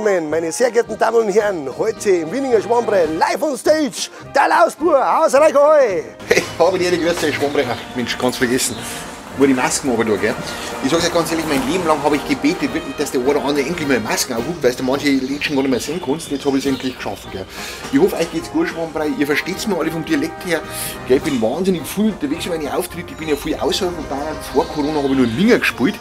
Gentlemen, meine sehr geehrten Damen und Herren, heute im Wieninger Schwambrei live on stage, der Lausbur aus Reichheu. Hey, habe die Ehre, grüß dich, Schwambrei. Mensch, ganz vergessen. Wo die Masken aber da, gell? Ich sag's euch ganz ehrlich, mein Leben lang habe ich gebetet, wirklich, dass der eine oder andere endlich mal Masken aufhuckt, weil du manche Lädchen gar nicht mehr sehen kannst. Jetzt habe ich es endlich geschafft, gell? Ich hoffe, euch geht's gut, Schwambrei. Ihr versteht's mir alle vom Dialekt her. Gell? Ich bin wahnsinnig viel unterwegs in meine Auftritte. Ich bin ja viel außerhalb von Bayern. Vor Corona habe ich nur in Minga gespielt.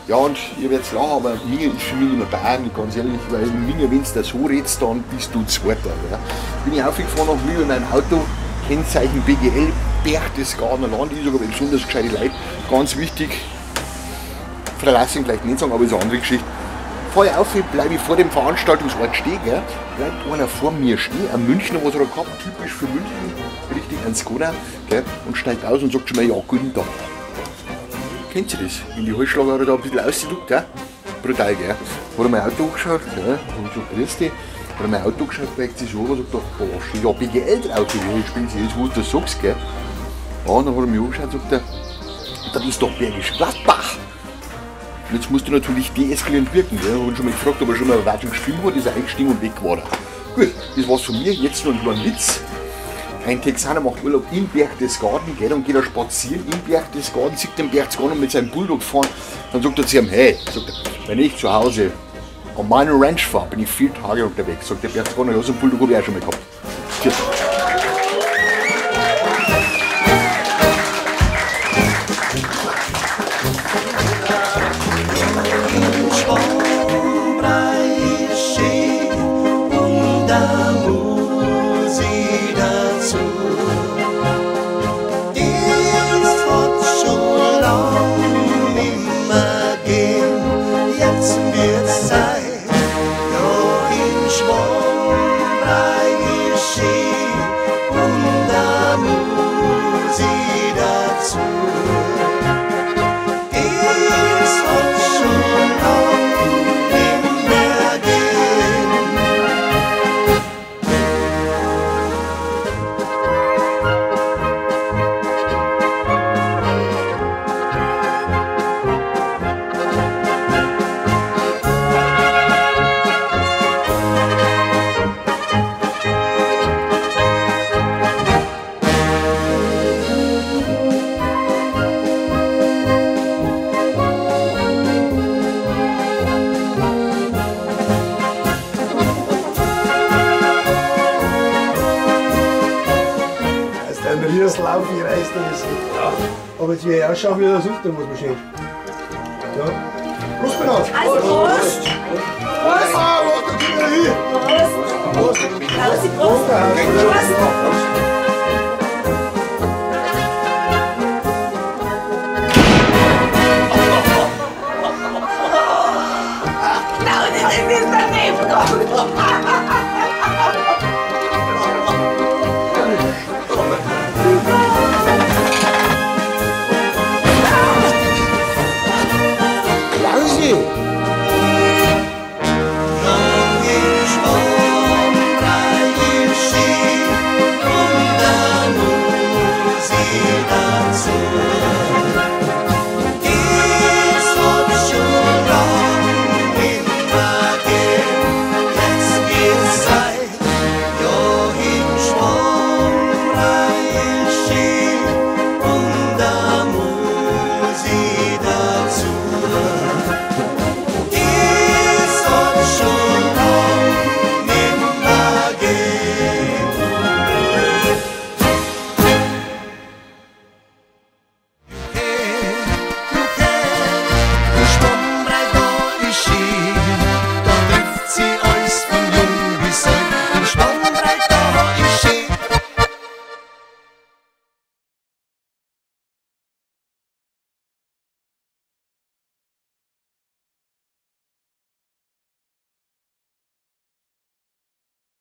Ja, und ihr werdet lachen, aber Minga ist für mich immer Bayern, ganz ehrlich, weil in Minga, wenn du da so redest, dann bist du Zweiter. Gell? Bin ich aufgefahren nach Minga in meinem Auto, Kennzeichen BGL, Berchtesgadener Land, ich sage aber besonders gescheite Leute, ganz wichtig, Verlassung vielleicht nicht sagen, aber ist eine andere Geschichte. Fahr ich auf, bleibe ich vor dem Veranstaltungsort stehen, gell? Bleibt einer vor mir stehen, ein Münchner, was er da gehabt, typisch für München, richtig ein Skoda, gell? Und steigt aus und sagt schon mal, ja, guten Tag. Kennt ihr das? Wenn die Holzschlager da ein bisschen aussieht, gell? Brutal, gell? Hat er mein Auto angeschaut, gell? Und so, grüß dich. Hat er mein Auto angeschaut, beugt sich so und sagt, boah, ja, BGL-Auto, ja, ich spiele jetzt, wo du das sagst, gell? Ja, dann hat er mich angeschaut und sagt, er, das ist doch Bergisch Gladbach. Und jetzt musst du natürlich deeskalierend wirken, gell? Ich hab schon mal gefragt, ob er schon mal eine Watschung gespielt hat, ist er eingestiegen und weg war er. Gut, das war's von mir, jetzt noch ein kleiner Witz. Ein Texaner macht Urlaub in Berchtesgaden, geht und geht da spazieren in Berchtesgaden, sieht den Berchtesgaden mit seinem Bulldog fahren. Dann sagt er zu ihm, hey, sagt er, wenn ich zu Hause an meiner Ranch fahre, bin ich 4 Tage unterwegs. Sagt der Berchtesgaden, ja, so einen Bulldog habe ich auch schon mal gehabt. Tschüss. Aber jetzt wie ich ausschaue, wie das dann muss man schön. Ja. Prost, Benat! Also Prost! Prost! Ah, Prost, da gehen wir hin! Prost! Prost! Prost! Prost! Das ist daneben gegangen! Dazu.